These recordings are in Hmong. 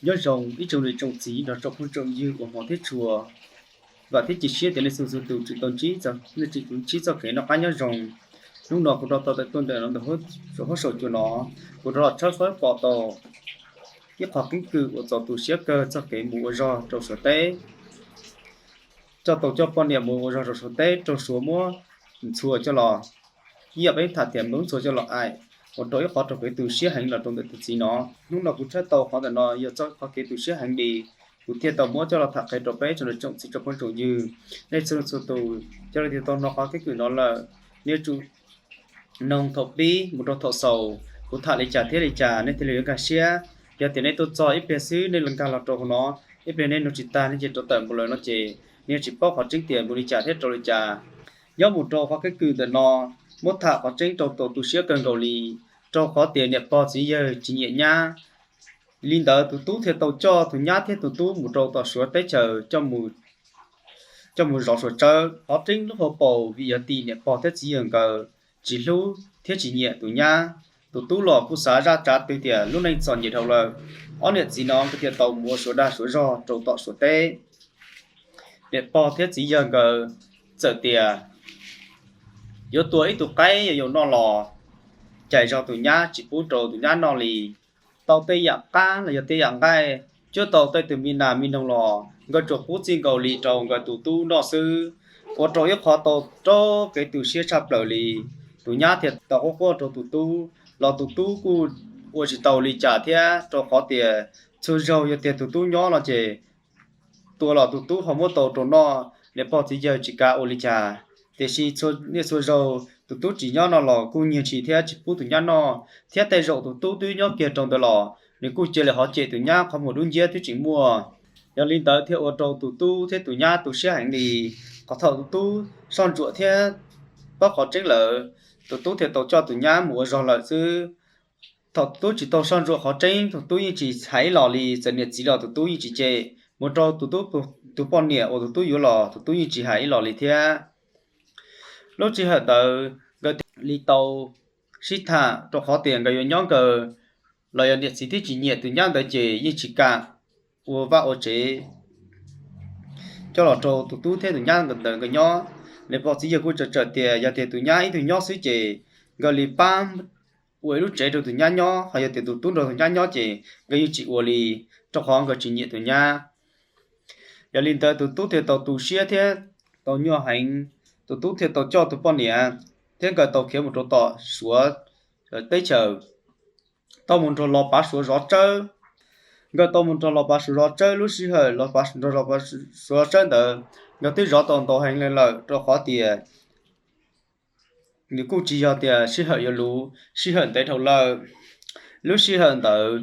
Nyob zoo ib tsoom niam tsoom txiv nrog tsoom phooj tsoom ywg uas hmov thiab tshua. Vam thiab cia siab tias nej txhua txhua tus tseem tau ntsib txoj, nej tseem tau ntsib txoj kev noj qab nyob zoo. Hnub no kuv rov tau tawm tuaj ntawm no ntawm huab saum cua no, kuv rov los tshawb fawb pom tau ib qho keeb kwm uas txaus tu siab kawg txoj kev mus ua zog rau Suav teb, coj tau cov poj niam mus ua zog rau Suav teb raug Suav muab ntxhua coj los, ib yam peb tham tias muab ntxhua coj los aim, ua rau ib qhov raug kev tu siab heev los rau ntawm tus txiv no. Hnub no kuv tshawb tau qhov ntawm no yog txoj qhov kev tu siab heev li, kuv thiaj tau muab coj los tham qhia rau peb tsoom niam tsoom txiv tsoom phooj tsoom ywg. Nej txhua txhua tus, cov uas tau hnov qhov keeb kwm no lawm, nej yuav tsum mloog thaum pib mus rau thaum xaus, kuv tham li cas thiab li cas nej thiaj li yuav nkag siab. Yog tias nej tuaj txog ib pliag xwb nej nkag los rau hauv no, ib pliag nej mloog tsis tag nej cia li rov tawm mus lawm no ces nej yuav tsis paub qhov tseeb tias mus li cas thiab rau li cas. Nyob mus rau qhov keeb kwm ntawm no, muab tham qhov tseeb rau tau tu siab kawg nkaus li, rau qhov tias niam pog txiv yawg tsis nyiam nyab. Li ntawd tus tub thiaj tau coj tus nyab thiab tus tub mus rau tom Suav teb chaws coj mus zov Suav tsawb. Qhov tseeb lub hauv paus vim yog tim niam pog thiab txiv yawg nkawd tsis hlub thiab tsis nyiam tus nyab. Tus tub los kuj xav zaj tsav twg tias lub neej txom nyem dhau lawm, ob niam txiv no nkawd thiaj tau mus ua Suav dag Suav zog rau tom Suav teb. Niam pog thiab txiv yawg nkawd txawm tias yuav tua ib tug qaib yuav noj los cais zog tus nyab tsis pub rau tus nyab noj li. Tau tej yam qab los yog tej yam nqaij, cuab tau tej tus me nas me noog los nkawd tsuas pub txij nkaus li rau nkawd tus tub noj xwb, ua rau ib qho tau raug kev tu siab tshaj plaws li. Tus nyab thiaj tau quaj quaj rau tus tub los tus tub kuj ua tsis tau li cas thiab, rau qhov tias txhua zaug yog tias tus tub nyob no ces tua los tus tub ho muab tau rau noj, niam pog txiv yawg tsis kam ua li cas. Tiam sis niaj txhua zaug tus tub tsis nyob no los kuj nyiag ntshis thiab tsis pub tus nyab noj, thiab tej zaum tus tub twb nyob kiag rau ntawd los nws kuj cia li ho cem tus nyab qhov muag dub nciab twb tsis muaj. Yog li ntawd thiaj ua rau tus tub thiab tus nyab tu siab heev li. Qhov thaum tus tub soj ntsuam thiab paub qhov tseeb lawm, tus tub thiaj tau coj tus nyab mus ua zog lawm xwb. Thaum tus tub tsis tau soj ntsuam qhov tseeb, tus tub yeej tsis hais ib los li, txawm niam txiv los tus tub yeej tsis cem, mus rau tus tub tus poj niam uas tus tub yuav los tus tub yeej tsis hais ib los li thiab. Lub sij hawm ntawd nkawd thiaj li tau sib tham rau qhov tias nkawd yuav nyob nkawd los yog niam txiv twb tsis nyiam tus nyab ntawd ces yeej tsis kam ua vaj ua tsev coj los rau tus tub thiab tus nyab ntawd nkawd nyob. Niam pog txiv yawg kuj txawm txawm tias yog tias tus nyab ib tug nyob xwb ces nkawd li pab ua ib lub tsev rau tus nyab nyob, ho yog tias tus tub nrog tus nyab nyob ces nkawd yeej tsis ua li, rau qhov nkawd tsis nyiam tus nyab. Yog li ntawd tus tub thiaj tau tu siab thiab tau nyuaj heev, tus tub thiaj tau coj tus poj niam thiab nkawd tau khiav mus rau tom Suav teb chaws, tau mus nrog los pav Suav zov tsawb. Nkawd tau mus nrog los pav Suav zov tsawb, lub sij hawm los pav nrog los pav Suav zov tsawb ntawd nkawd twb zov tau ntau heev li lawm, rau qhov tias nws kuj tsis yog tias sij hawm yuav luv, sij hawm ntev dhau lawm. Lub sij hawm ntawd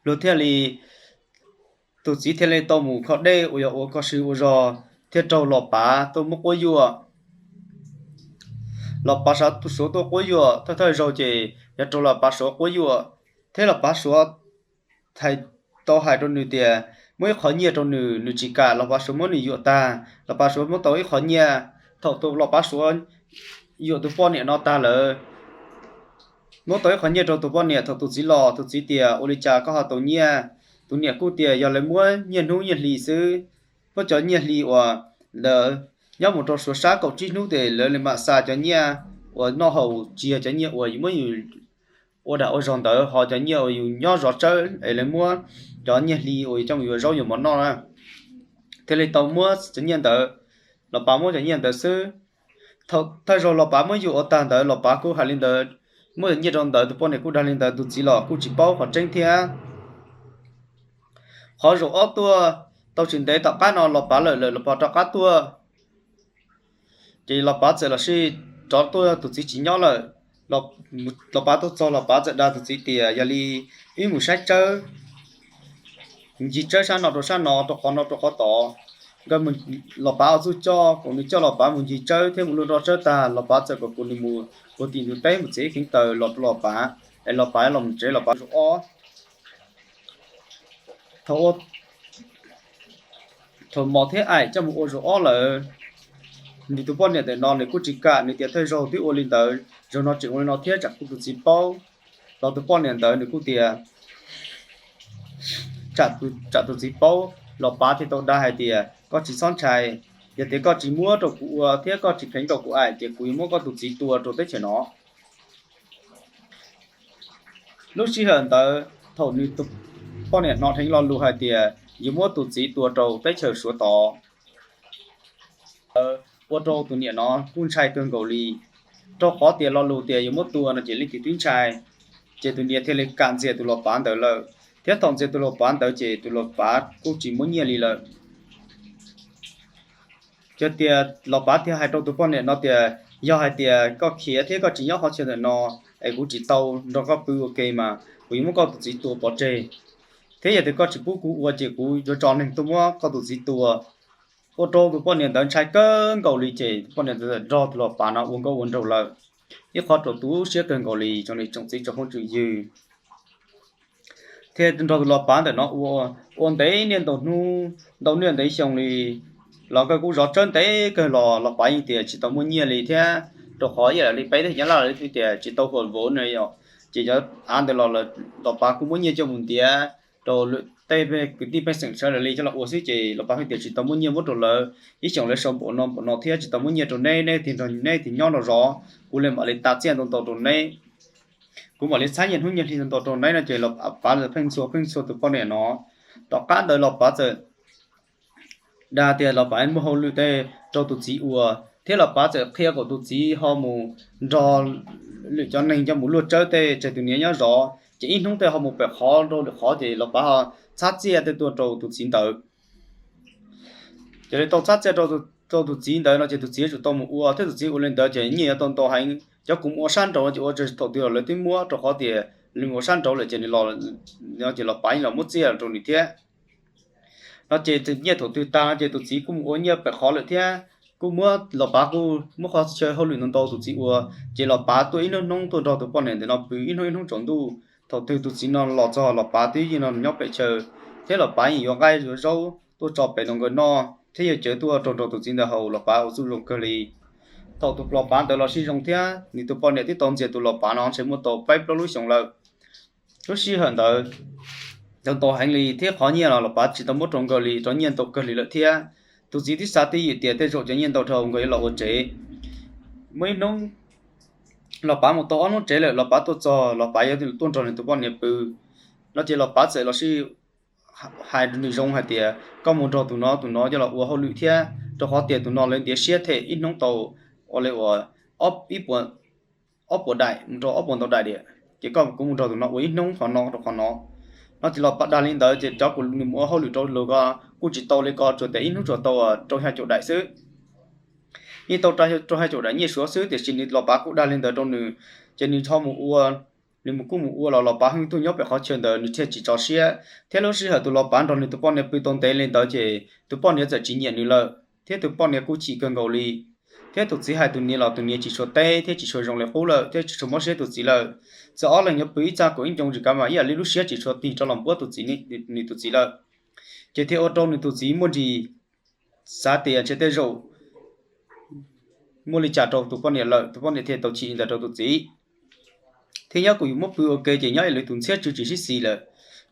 luag thiaj li, tus txiv thiaj li tau mus kho dej uas yog ua kho siv ua zog, thiaj raug los pav tuaj muab quab yuam. Los pav Suav tuaj quab yuam, thawj thawj zaug ces yog raug los pav Suav quab yuam, thiab los pav Suav hais, tau hais rau nws tias muab ib qho nyiaj rau nws, nws tsis kam, los pav Suav muab nws yuam tag, los pav Suav muab tau ib qho nyiaj. Thaum tus los pav Suav yuam tus poj niam no tag lawm, muab tau ib qho nyiaj rau tus poj niam, thaum tus txiv los tus txiv tias ua li cas koj ho tau nyiaj? Tus niam kuj tias yog lawv muab nyiaj hnub nyiaj hli xwb, muab cov nyiaj hli uas lawv nyob mus rau Suav sab kaum tsib hnub ces lawv li mam xa cov nyiaj uas noj haus, tsis yog cov nyiaj uas muab yus ua dag ua zog ntawd, ho cov nyiaj uas yus nyob zov tsawb es lawv muab cov nyiaj hli uas yus coj mus yuav zaub yuav mov noj na. Thiaj li tau muab cov nyiaj ntawd, los pav muab cov nyiaj ntawd xwb. Thaum thawj zaug los pav muab yuam ua tag ntawd los pav kuj hais li ntawd, muab cov nyiaj rau ntawd, tus poj niam kuj dag li ntawd, tus txiv los kuj tsis paub qhov tseeb thiab. Qhov zaum ob tuaj, tau tsis ntev tom qab no los pav lawm lawm los pav rov qab tuaj, ces los pav txawm los sij rov tuaj tus txiv tsis nyob lawm. Los pav tuaj txog los pav txawm dag tus txiv tias yog li wb mus saib tsawb, ncig tsawb sab no rau sab no, rau qhov no rau qhov tod. Nkawd, los pav ua txuj coj, kom nws coj los pav mus ncig tsawb thiab mus luaj nroj tsawb tag, los pav txawm kom kuv nws mus puag tim ntug teb mus txiav ib kheev taws los rau los pav, es los pav los mus tsev los pav zaum ob. Thaum ua, thaum mos thiab aim coj mus ua zaum ob lawm, nws tus poj niam ntawm no nws kuj tsis kam, nws tias thawj zaug twb ua li ntawd, zaug no tseem ua li no thiab tsam kuv tus txiv paub. Los tus poj niam ntawd nws kuj tias Tsam tus txiv paub, los pav thiaj tau dag hais tias koj tsis txhob ntshai, yog tias koj tsis muab rau kuv ua thiab koj tsis kheev rau kuv aim ces kuv yuav muab koj tus txiv tua rau teb chaws no. Lub sij hawm ntawd thaum nws tus poj niam hnov dheev lo lus hais tias yuav muab tus txiv tua rau teb chaws Suav tod, ua rau tus niam no kuj ntshai kawg nkaus li, rau qhov tias lo lus tias yuav muab tua no ces leej twg twb ntshai. Ces tus niam thiaj li kam ntxias tus los pav ntawd lawm, thiab thaum ntxias tus los pav ntawd ces tus los pav kuj tsis muab nyiaj li lawm. Ces tias los pav thiaj hais rau tus poj niam no tias, yog hais tias koj khiav thiab koj tsis nyob qhov chaw ntawm no es kuv tsis tau nrog koj pw ua ke mas kuv yuav muab koj tus txiv tua pov tseg, thiab yog tias koj tsis pub kuv ua ces kuv yuav tso neeg tuaj muab koj tus txiv tua. Ua rau tus poj niam ntawd ntshai kawg nkaus li ces tus poj niam ntawd nrog tus los pav no ua nkauj ua nraug lawm, ib qho rau tu siab kawg nkaus li tsoom niam tsoom txiv tsoom phooj tsoom ywg. Thiaj nrog tus los pav ntawm no ua, ua ntev niaj ntau hnub ntau niaj ntev xyoo li. Los kawg kuj zov tsawb ntev kawg los los pav yeej tias tsis tau muaj nyiaj li thiab, rau qhov ib yam li peb teb chaws Nyab Laj li tias tsis tau huam vauv no yom. Ces cov av ntawd los los pav kuj muab nyiaj coj mus ntiav rau lwm tej kwv tij pej xeem sawv daws li coj los ua xwb ces los pav hais tias tsis tau muaj nyiaj muab rau lawv, ib xyoos lawv sau npaum no npaum no thiab tsis tau muab nyiaj rau neb, neb tig nrog neb tig nyob nrog zov, kuv li mam li tas txiaj ntau ntau rau neb, kuv mam li txhab nyiaj hnub nyiaj hli ntau ntau rau neb no ces los pav pheej ntxhua pheej ntxhua tus poj niam no. Tom qab ntawd los pav txawm dag tias los pav muaj hauj lwm tej rau tus txiv ua, thiab los pav txawm qhia kom tus txiv ho mus nrog lwm cov neeg coj mus luaj tsawb tej tseg tus niam nyob zov, ces ib hnub tej ho mus pem qhov rau lwm qhov ces los pav ho txhab txiaj tej tuaj rau tus txiv ntawd. Ces li tau txhab txiaj rau tus txiv ntawd no ces tus txiv yuav tsum tau mus ua, thiab tus txiv ua li ntawd ces nyiaj yuav tau ntau heev. Cov kuv mus ua sab nraud no ces ua thaum twg los lawv twb muab, rau qhov tias nws mus ua sab nraud lawm ces nws los, ces los pav yeej los muab txiaj rau nws thiab. No ces nyiaj thaum twg tag no ces tus txiv kuj mus ua nyiaj pem qhov lawm thiab, kuj muab los pav kuj muab qhov chaw hauj lwm ntau ntau tus txiv ua. Ces los pav tuaj ib hnub hnub tuaj nrog tus poj niam ntawm no pw ib hnub ib hnub tsaus ntuj. Thaum twg tus txiv no los txog los pav twb yeej no nyob pem chaw, thiab los pav yeej yuav nqaij yuav zaub tuaj tso pem rau nkawd noj thiab yuav cawv tuaj rau nrog tus txiv ntawd haus, los pav ua txuj zoo kawg li. Thaum tus los pav ntawd los sib zoo thiab nws tus poj niam twb tau ntxias tus los pav no ntshe muaj tau peb plaub lub xyoos lawm. Lub sij hawm ntawd tau ntau heev li thiab qhov nyiaj los los pav tsis tau muab rau nkawd li, rau nyiaj ntau kawg li lawm thiab. Tus txiv twb xav twj ywm tias tej zaum cov nyiaj ntau dhau nkawd yuav los ua tsev. Muaj ib hnub los pav mus tau ob hnub tsev lawm los pav tuaj txog los pav yuav tuaj nrog nws tus poj niam pw. No ces los pav txawm los sib hais nws zoo hais tias koj mus nrog tus no tus no coj los ua hauj lwm thiab, rau qhov tias tus no lawv ntiav siab them ib hnub tau ua li uas ib puas, ob puas daim mus rau ob puas ntau daim diam, ces koj kuv mus nrog tus no ua ib hnub qhov no rau qhov no. No ces los pav dag li ntawd ces cov kuv nws mus ua hauj lwm rau luag ko kuj tsis tau li ko, tsuas tias ib hnub tsuas tau rau xya caum daim xwb. Yeej tau rau xya caum daim nyiaj Suav xwb, tiam sis nws los pav kuj dag li ntawd rau nws, ces nws ho mus ua, nws mus kuj mus ua los los pav yeej tuaj nyob pem qhov chaw ntawd nws thiaj tsis tso siab. Thiab lub sij hawm tus los pav nrog nws tus poj niam pw tau ntev li ntawd ces tus poj niam txawm tsis nyiam nws lawm, thiab tus poj niam kuj chim kawg nkaus li. Thiab tus txiv hais tus niam los tus niam tsis tshua teb thiab tsis tshua zoo li qub lawm thiab tsis tshua mob siab tus txiv lawm. Txawm ob leeg yuav pw ib txaj kaum ib ncoo tsis kav mas ib yam li lub siab tsis tshua tig rov los npuab tus txiv, nws tus txiv lawm. Ces thiaj ua rau nws tus txiv muaj ntsis xav tias ntshe tej zaum muaj li cas rau tus poj niam lawm, tus poj niam thiaj tau chim li ntawd rau tus txiv. Thiab nyob kuv yus muab pw ua ke ces nyob li lawv tus ntxhiab tsw tsis sib xis lawm,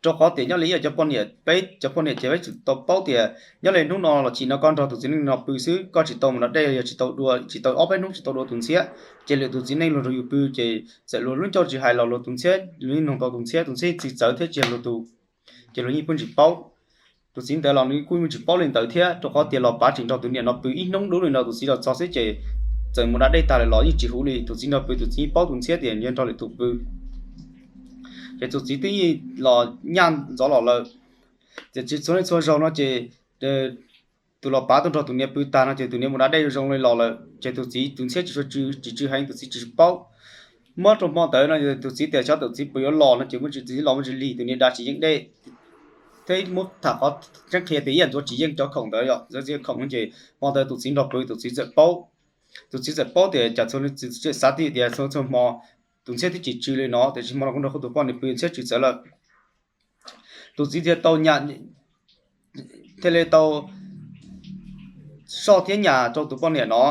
rau qhov tias nyob li ib yam cov poj niam, peb cov poj niam ces peb tsuas tau paub tias nyob li hnub no los chim no koj nrog tus txiv neej no pw xwb, koj tsis tau mus da dej, yog tsis tau dua, tsis tau ob peb hnub tsis tau dua tus ntxhiab, ces lwm tus txiv neej luag nrog yus pw ces txawm luag lub ncauj tsis hais los luag tus ntxhiab, luag yeej nug tau tus ntxhiab, tus ntxhiab tsis txawv thiab tsis yog luag tus, ces luag yeej pheej tsis paub. Tus txiv ntawd los nws kuj yeej tsis paub li ntawd thiab, rau qhov tias los pav tseem nrog tus niam no pw ib hnub dub li no tus txiv los txog xwb ces txawm mus da dej tag lawm los yeej tsis huv li, tus txiv nrog pw tus txiv paub tus ntxhiab tias nws nrog lwm tus pw. Ces tus txiv twb yeej los nyaj ntxov los lawm. Ces tsis txhua leej txhua zaug no ces tus los pav tuaj nrog tus niam pw tag no ces tus niam mus da dej zoo li los lawm ces tus txiv tus ntxhiab tsis tshua tsw, tsis tsw heev, tus txiv tsis paub. Muab rau hmo ntawd no tus txiv tias xyov tus txiv puas yuav los no ces muaj tus txiv los muaj tsis lig, tus niam da tsis yeej dej thiab muab tham qhov tseeb qhia tias ib yam ntxuav tsis yeej cov khoom ntawd yom, ntxuav tsis yeej khoom no ces hmo ntawd tus txiv nrog pw tus txiv txawm paub. Tus txiv txawm paub tias cas txhua, txiv txawm xav tias txhua txhua hmo tus ntxhiab twb tsis tsw li no, tiam sis hmo no kuv nrog kuv tus poj niam pw ntxhiab tsw txawv lawm. Tus txiv thiaj tau nyam, thiaj li tau soj thiab nyas rau tus poj niam no.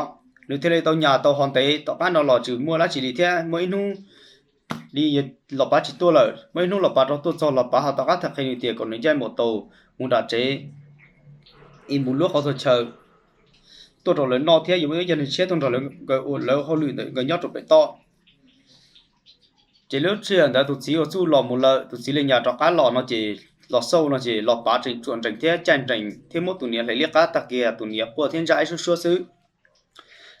Nws thiaj li tau nyas tau ho ntev, tom qab no los tsis muaj dab tsi li thiab. Muaj ib hnub li, Los Pav tsis tuaj lawm. Muaj ib hnub Los Pav rov tuaj txog, Los Pav ho tom qab tham qhia nws tias kom nws ncaij npaum taus mus nram tsev es mus luab qhov txhua chaw tuaj rau lawv noj thiab yuav muaj ib co neeg tshiab tuaj nrog lawv, nkawd ua lawv hauj lwm ntawm nkawd nyob rau pem toj. Ces lub sij hawm ntawd tus txiv uas txuj los mus lawm, tus txiv li nyas rov qab los no ces los xauj no ces Los Pav tseem tsuam nrees thiab caij nrees thiab muab tus niam hle liab qab tag kiag, tus niam quaj thiab ntsaj ib suab suab xwb.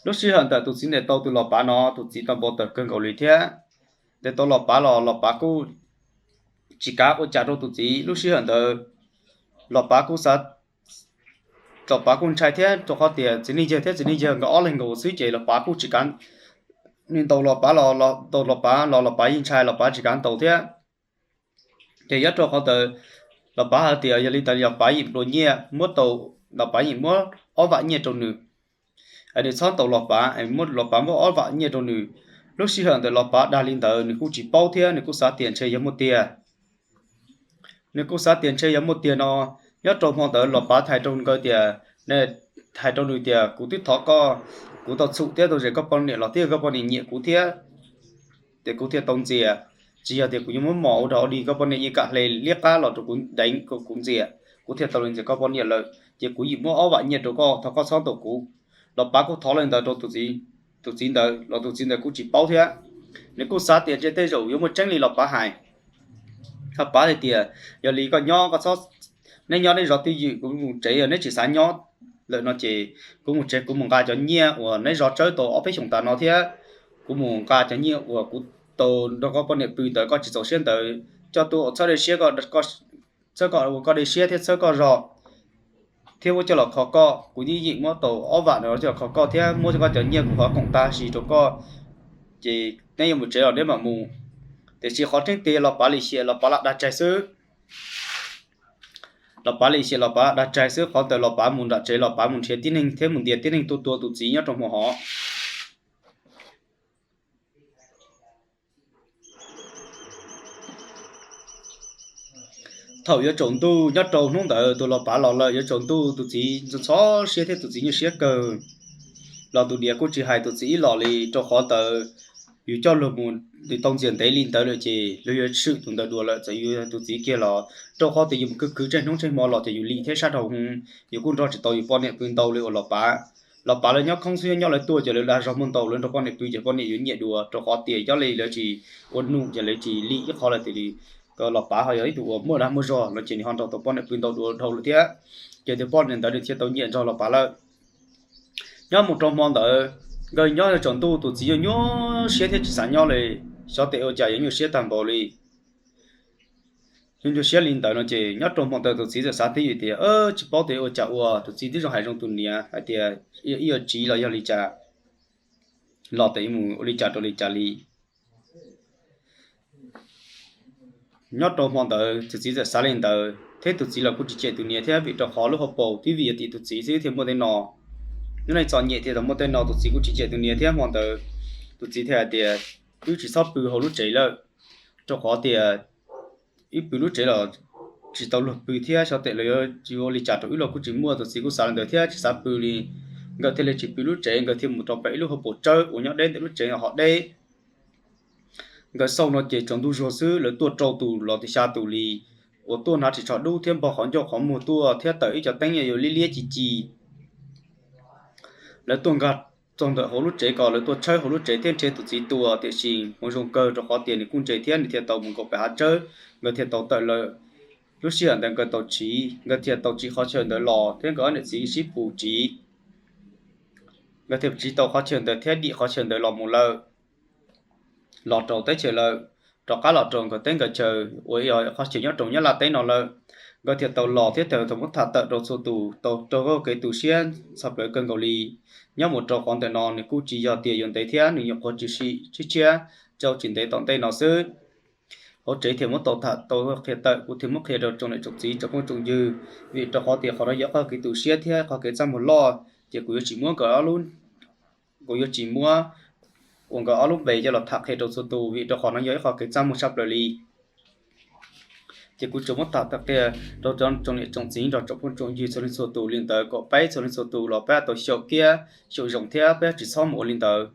Lub sij hawm ntawm tus txiv ntes tau tus Los Pav no, tus txiv tau npau taws kawg nkaus li thiab. Ntes tau Los Pav los Los Pav kuj tsis kav ua cas rau tus txiv. Lub sij hawm ntawd Los Pav kuj xav, Los Pav kuj ntshai thiab, rau qhov tias txiv neej yawg thiab txiv neej yawg nkawd ob leeg nkaus xwb ces Los Pav kuj tsis kav, nws ntaus Los Pav los, ntaus Los Pav los Los Pav yeej ntshai, Los Pav tsis kav ntaus thiab. Ces nyob rau qhov ntawd Los Pav hais tias yog li ntawd Los Pav yeem nplua nyiaj muab tau, Los Pav yeem muab ob vam nyiaj rau nws, nws txhob ntaus Los Pav, Los Pav muab ob vam nyiaj rau nws. Lub sij hawm ntawd Los Pav dag li ntawd nws kuj tsis paub thiab, nws kuj xav tias ntshe yog muaj tiag. Nws kuj xav tias ntshe yog muaj tiag no. Nyob rau hmo ntawd Los Pav hais rau nkawd tias, hais rau nws tias kuv twb thov koj, kuv tau txhum thiab tau zes koj poj niam los thiab koj poj niam nyiam kuv thiab, ces kuv thiaj tau ntxias. Tsis yog tias kuv yuav muab mos ua rau li koj poj niam yeej kam hle liab qab los rau kuv deev kom kuv ntxias, kuv thiaj tau li ntxias koj poj niam lawm, ces kuv yeem muab ob vam nyiaj rau koj, thov koj txhob ntaus kuv. Los Pav kuj thov li ntawd rau tus txiv ntawd los tus txiv ntawd kuj tsis paub thiab. Nws kuj xav tias ntshe tej zaum yuav muaj tseeb li Los Pav hais. Los Pav hais tias yog li koj nyob, neb nyob neb zov twj ywm, kuv mus tsev, yog neb tsis xav nyob lawm no ces kuv mus tsev, kuv mus nqa cov nyiaj uas neb zov tsawb tau ob peb xyoos tas no thiab kuv mus nqa cov nyiaj uas kuv tau nrog koj poj niam pw ntawd koj tsis txaus siab ntawd coj tuaj ua txhawb dej siab, txhawb koj ua koj dej siab thiab txhawb koj zog, thiab muab coj los kho koj. Kuv yeej yeem muab tau ob vam no coj los kho koj thiab muab koj cov nyiaj kuv qhov koom tag sim rau koj, ces neb yuav mus tsev los neb mam mus. Tiam sis qhov tseeb tiag Los Pav lim hiam, Los Pav lam dag tsaig xwb. Los Pav lim hiam, Los Pav lam dag tsaig xwb. Qhov ntawd Los Pav mus nram tsev, Los Pav mus nrhiav tib neeg thiab mus ntiav tib neeg tuaj tua tus txiv nyob rau hmo hov. Thaum yuav tsaus ntuj nyob rau hnub ntawd tus Los Pav los lawm, yuav tsaus ntuj tus txiv ntxhov siab thiab tus txiv nyuaj siab kawg. Los tus niam kuj tsis hais tus txiv ib los li, rau qhov ntawd yus coj luag mus nws tau ntxias ntev li ntawd lawm ces luag yuav swm tus ntawd dua lawm, txawm yus tus txiv kiag los, rau qhov tias yus mus khwv khwv tsheej hnub tsheej hmo los ces yus lim thiab sab dhau hwv, yus kuj nrog tsis tau yus poj niam pw ntau li uas Los Pav. Los Pav lawv nyob khoob xwb, nyob lawv tuaj ces lawv dag zog muaj ntau, lawv nrog poj niam pw ces poj niam yuav nyiam dua, rau qhov tias nyob li lawv tsis ua num ces lawv tsis lim ib qho lawm tiag li. Los Pav ho yog ib tug uas muaj dag muaj zog no ces nws ho nrog tau poj niam pw ntau dua dhau lawm thiab, ces tus poj niam ntawd nws thiaj tau nyiam nrog Los Pav lawm. Nyob mus rau hmo ntawd, nkawd nyob tsaus ntuj tus txiv yuav nyuaj siab thiab tsis xav nyob li, xyov tes ua cas yuav nyuaj siab tag npaum li. Nyuaj nyuaj siab li ntawd no ces nyob rau hmo ntawd tus txiv txawm xav twj ywm tias, tsis paub tes ua cas ua, tus txiv twb zoo hais zoo tus niam hais tias ib yuav tsiv los yog li cas, los tes mus ua li cas rau li cas li. Nyob rau hmo ntawd tus txiv txawm xav li ntawd thiab tus txiv los kuj tsis cem tus niam thiab, vim rau qhov lub hauv paus twb vim yog tim tus txiv xwb thiaj muaj tej no. Nyob nej txom nyem thiaj tau muaj tej no, tus txiv kuj tsis cem tus niam thiab. Hmo ntawd tus txiv thiaj hais tias, wb tsis txhob pw hauv lub tsev lawm, rau qhov tias wb pw lub tsev los tsis tau luag pw thiab, xyov tes lawv yuav ua li cas rau wb los kuj tsis muaj. Tus txiv kuj xav li ntawd thiab tsis xav pw li, nkawd thiaj li tsis pw lub tsev, nkawd thiaj mus rau pem ib lub hauv paus tsawb uas nyob deb ntawm lub tsev hov deb. Nkawd xauj no ces tsaus ntuj zuag xwb, lawv tuaj rau tus los xya tus li, uas tuaj hnav ris tsho dub thiab npog qhov ncauj qhov muag tuaj thiab tawm ib co teeb yuav liab liab ci ci. Lawv tuaj nkag txog ntawm hauv lub tsev ko, lawv tuaj tshawb hauv lub tsev thiab nrhiav tus txiv tua, tiam sis hmoov zoo kawg rau qhov tias nws kuj ntse thiab nws thiaj tau mus nkaum pem hav tsawb, nkawd thiaj tau tawm lawm. Lub sij hawm ntawd nkawd tau tsiv, nkawd thiaj tau tsiv qhov chaw ntawd los thiab nkawd ob niam txiv sib pus tsiv. Nkawd thiaj tsiv tau qhov chaw ntawd thiab dim qhov chaw ntawd los mus lawm, los rau teb chaws lawm, rov qab los rau nkawd teb nkawd chaw uas yog qhov chaw nyob rau Nyab Laj teb no lawm. Nkawd thiaj tau los thiab tau muab tham tawm rau txhua tus, tau raug kev tu siab txog plawv kawg nkaus li. Nyob mus rau qhov ntawm no nws kuj tsis yog tias yuav ntev thiab, nws nyuam qhuav tshwm sim tshiab tshiab rau tsis ntev tom ntej no xwb. Hauv tsev thiaj muab tau tham tau qhia tawm, kuv thiaj muab qhia rau tsoom niam tsoom txiv tsoom phooj tsoom ywg, vim rau qhov tias qhov no yog qhov kev tu siab thiab qhov kev txaj muag loj, ces kuv yuav tsis muab nkawd ob lub, kuv yuav tsis muab uas nkawd ob lub npe coj los tham qhia rau txhua tus, vim rau qhov no yog ib qhov kev txaj muag tshaj plaws li. Ces kuv tsuas muab tham tawm qhia rau tsoom niam tsoom txiv nrog tsoom phooj tsoom ywg txhua leej txhua tus li ntawd, kom peb txhua leej txhua tus los peb tau xyaum kiab xyaum zoo thiab peb tsis txhob mus ua li ntawd.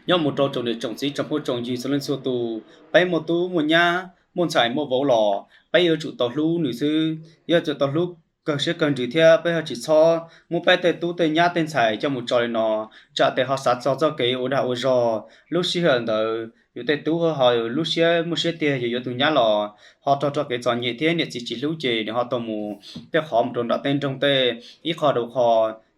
Nyob mus rau tsoom niam tsoom txiv tsoom phooj tsoom ywg txhua leej txhua tus, peb muaj tub muaj nyab muaj ntxhais muaj vauv los peb yuav tsum tau hlub nws xwb, yuav tsum tau hlub kawg siab kawg ntsws thiab peb ho tsis txhob muab peb tej tub tej nyab tej ntxhais coj mus tso li no, tsam tes ho xav txog txoj kev ua dag ua zog. Lub sij hawm ntawd yus tej tub ho lub siab muaj siab tiag yus yuav tus nyab los ho raug txoj kev txom nyem thiab niam txiv tsis hlub ces nws ho tau mus tej qhov mus rau nram tej nroog tej ib qho rau qho,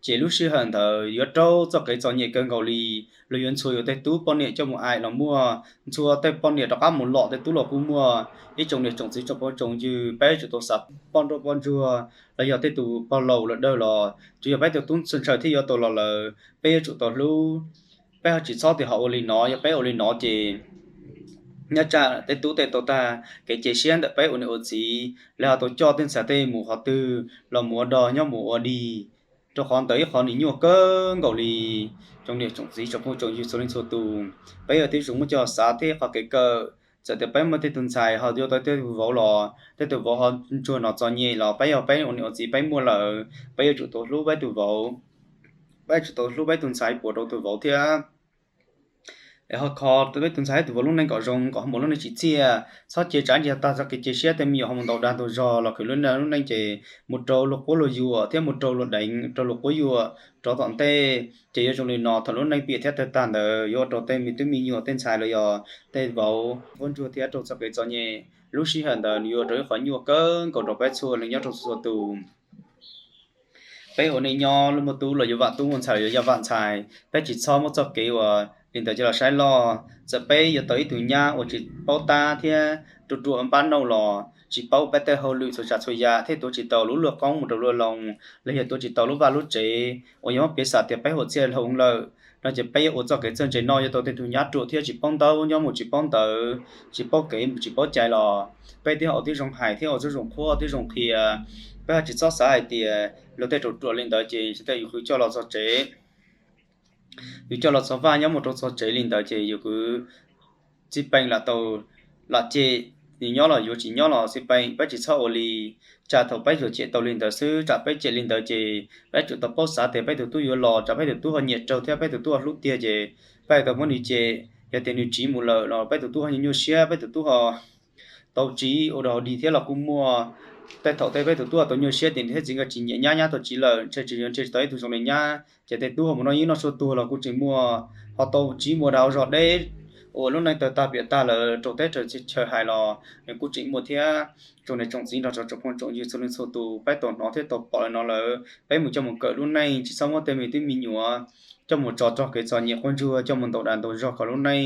ces lub sij hawm ntawd yuav raug txoj kev txom nyem kawg nkaus li. Luag yuav ntxhua yus tej tub poj niam coj mus aim los muaj, ntxhua tej poj niam rov qab mus lom tej tub los kuj muaj. Ib tsoom niam tsoom txiv tsoom phooj tsoom ywg, peb yuav tsum tau xav poj nrauj poj ntsuag los yog tej tus pog laus los dawb los tsuas yog peb tus tub ntxhais thiaj yuav tau los lawm, peb yuav tsum tau hlub. Peb ho tsis txhob tias ho ua li no, yog peb ua li no ces nyob tsam tej tub tej tau tag kev cia siab ntawm peb ua niam ua txiv, lawv ho tau coj tej ntxhais tej mus qhov twg los mus ua dog nyob mus ua dig, rau qhov ntawd ib qhov nws nyuaj kawg nkaus li. Tsoom niam tsoom txiv tsoom phooj tsoom ywg txhua leej txhua tus, peb yuav tib zoo muab coj xav thiab qhov kev kawm. Txawm tias peb muaj tej tus ntxhais ho yuav tau tej tus vauv los tej tus vauv ho ntsuag no txom nyem los peb yog peb ua niam ua txiv peb muaj lawm, peb yuav tsum tau hlub peb tus vauv, peb yuav tsum tau hlub peb tus ntxhais puas rau tus vauv thiab. Es ho kho peb tus ntxhais thiab tus vauv lub neej kom zoo kom ho mus lub neej tsim txiaj, txhob cia tsav ntsiag tag txoj kev cia siab tej me nyuam ho mus ntaus dag ntaus zog los khwv lub neej, lub neej ces mus rau luag quab luag yuam thiab mus rau luag deev rau luag quab yuam rov tom ntej. Ces yuav zoo li no thaum lub neej piam thiab tawg tag ntawd yuav ua rau tej me tub me nyuam tej ntxhais los yog tej vauv quab ntsuag thiab raug txoj kev txom nyem. Lub sij hawm ntawd nws yuav ua rau ib qhov nyuaj kawg nkaus rau peb txhua leej nyob rau txhua tus. Peb ua neej nyob muaj tub los yuav vam tub, muaj ntxhais los yuav vam ntxhais, peb tsis txhob muab txoj kev uas li ntawd coj los saib loj. Txawm peb yuav tau ib tug nyab uas tsis paub tab thiab ruam ruam npab nauj los tsis paub peb tej hauj lwm txhua tsav txhua yam thiab tuav tsis tau lub luag qoob mus rau luag loo, los yog tuav tsis tau lub vaj lub tsev uas yog muab piv xam tias peb ua txhiaj hloov lawm no ces peb yuav ua txoj kev txawj ntse no yuav tau tej tug nyab ruam thiab tsis paub ntaub nyob mus tsis paub ntawv, tsis paub kev mus tsis paub cai los peb twb ho ua tib zoo hais thiab ua tib zoo qhuab tib zoo qhia. Peb ho tsis txhob xav hais tias luag tej ruam ruam li ntawd ces tej yus kwv coj los txog tsev, yus coj los txog vaj nyob mus rau txog tsev li ntawd ces yus kwv txij peem lam tau lam cem, nws nyob los yuav tsis nyob los txij peem, peb tsis txhob ua li. Tsam thaum peb yuav cem tau li ntawd xwb, tsam peb cem li ntawd ces peb tsum tau paub xav tias peb tus tub yuav los, tsam peb tus tub ho nyiam raug thiab peb tus tub ho hlub tiag ces peb tau muab nws cem. Yog tias nws tsiv mus lawm los peb tus tub ho nyuaj siab, peb tus tub ho tau tsiv ua dog dig thiab los kuj muaj. Tej thaum tej peb tus tub ho tau nyuaj siab tias niam thiab txiv nkawd tsis nyiam nyab, nyab tau tsiv lawm ntshe tsis yuav nrhiav tsis tau ib tug zoo li nyab ces tej tub ho mus noj yeeb noj tshuaj tuag los kuj tseem muaj. Ho tau tsiv mus ua dag ua zog deb uas lub neej tawg tag piam tag lawm rau teb chaws hais los nws kuj tseem muaj thiab. Tsoom niam tsoom txiv nrog rau tsoom phooj tsoom ywg txhua leej txhua tus, peb tau hnov thiab tau pom li no lawm, peb mus coj mus kawm lub neej tsis txhob muab tej me tub me nyuam coj mus tso rau kev txom nyem quab ntsuag, coj mus ntaus dag ntaus zog kom lub neej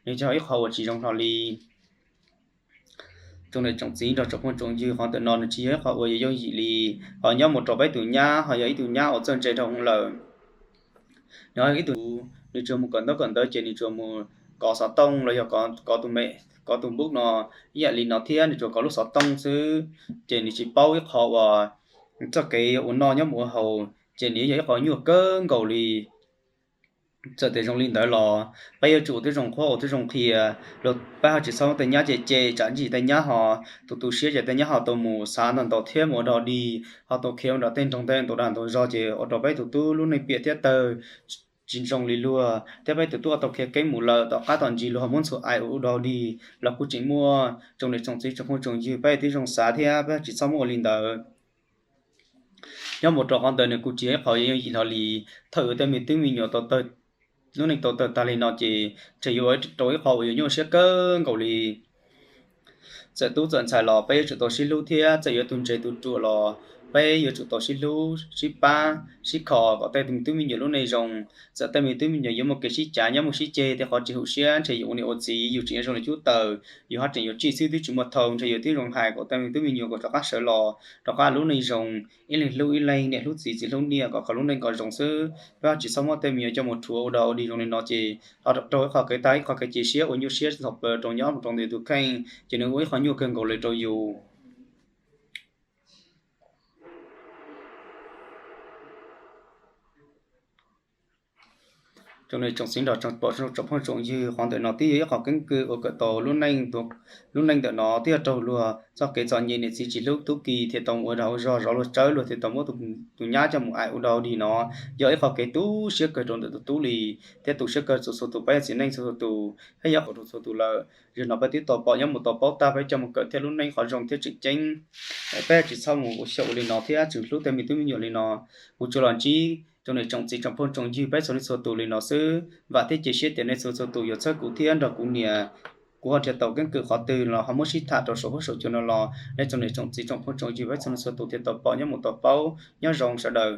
nws yog ib qho uas tsis zoo hlo li. Tsoom niam tsoom txiv nrog tsoom phooj tsoom ywg, qhov ntawm no nws tsis yog ib qho uas yooj yim li. Ho nyob mus rau peb tus nyab ho yog ib tug nyab uas txawj ntse dhau hwv lawm. Nws ho ib tug, nws tsuas mus kawm ntaub kawm ntawv ces nws tsuas mus kov xov tooj los yog kov tus me, kov tus npub no ib yam li no thiab nws tsuas kov lub xov tooj xwb, ces nws tsis paub ib qho uas txoj kev ua noj nyob mus ua haus ces nws yog ib qho nyuaj kawg nkaus li. Txawm tias zoo li ntawd los peb yuav tsum ua tib zoo qhuab ua tib zoo qhia. Los peb ho tsis txhob muab tej nyab cem cem, tsam ntsis tej nyab ho tu tu siab ces tej nyab ho tau mus xav ntau ntau thiab mus ua dog dig, ho tau khiav mus nram tej nroog tej ntaus dag ntaus zog ces ua rau peb tus tub lub neej piam thiab tawg tsis zoo li luag thiab peb tus tub ho tau khiav keeb mus lawm, tom qab tom ntsis luag ho muab ntxhua aim ua dog dig los kuj tseem muaj. Tsoom niam tsoom txiv tsoom phooj tsoom ywg, peb tib zoo xav thiab peb tsis txhob muab ua li ntawd. Nyob mus rau qhov ntawd nws kuj tsis yog ib qho yooj yim hlo li. Thaum yuav tej me tub me nyuam tau tawg, lub neej tau tawg tag li no ces ntshe yuav rau ib qho uas yuav nyuaj siab kawg nkaus li. Txawm tub txawm ntxhais los peb yuav tsum tau sib hlub thiab txawm yuav tus ntse tus ruam los peb yuav tsum tau sib hlub sib pab sib kho kom tej me tub me nyuam lub neej zoo. Txawm tej me tub me nyuam yuav muaj kev sib cav nyob mus sib ceg tej qhov tsis haum siab ntshe yus ua niam ua txiv yus tseem yuav zoo li cub taws, yus haj tseem yuav tsij xwb twb tsis muaj thau, ntshe yuav tib zoo hais kom tej me tub me nyuam kom rov qab sawv los rov qab lub neej zoo, ib leeg hlub ib leeg, niam hlub txiv txiv hlub niam kom kho lub neej kom zoo xwb. Peb ho tsis txhob muab tej me nyuam coj mus rhuav ua dog ua dig zoo li no ces ho rau ib qho kev tag ib qho kev cia siab uas nyuaj siab txog plaws rau nyob rau ntawm tus kheej ces nws ua ib qho nyuaj kawg nkaus li rau yus. Tsoom niam tsoom txiv nrog tsoom phooj tsoom ywg, qhov ntawm no twb yog ib qho keeb kwm uas kawm tau lub neej, lub neej ntawm no twb yog raug luag txoj kev txom nyem, niam txiv tsis hlub, tub ki thiaj tau ua dag ua zog, zov luag tsawb, luag thiaj tau muab tus nyab coj mus aim ua dog dig no. Yog ib qho kev tu siab kawg rau ntawm tus tub li thiab tu siab kawg txhua txhua tus peb txiv neej txhua txhua tus, thiab yog qhov rau txhua tus lawm. Zaum no peb twb tau pom nyob mus tau paub tag, peb coj mus kawm thiab lub neej qhov zoo thiab tseem ceeb. Peb tsis txhob mus ua xyaum ua li no thiab tsis hlub tej me tub me nyuam li no. Kuv tsuas los ntsib tsoom niam tsoom txiv tsoom phooj tsoom ywg peb txhua leej txhua tus li no xwb. Vam thiab cia siab tias nej txhua txhua tus yuav txhawb kuv thiab nrog kuv nias, kuv ho nrhiav tau keeb kwm qhov twg los ho muab sib tham rau saum huab saum cua no los nej tsoom niam tsoom txiv tsoom phooj tsoom ywg peb txhua leej txhua tus thiaj tau pom nyob mus tau paub. Nyob zoo sawv daws.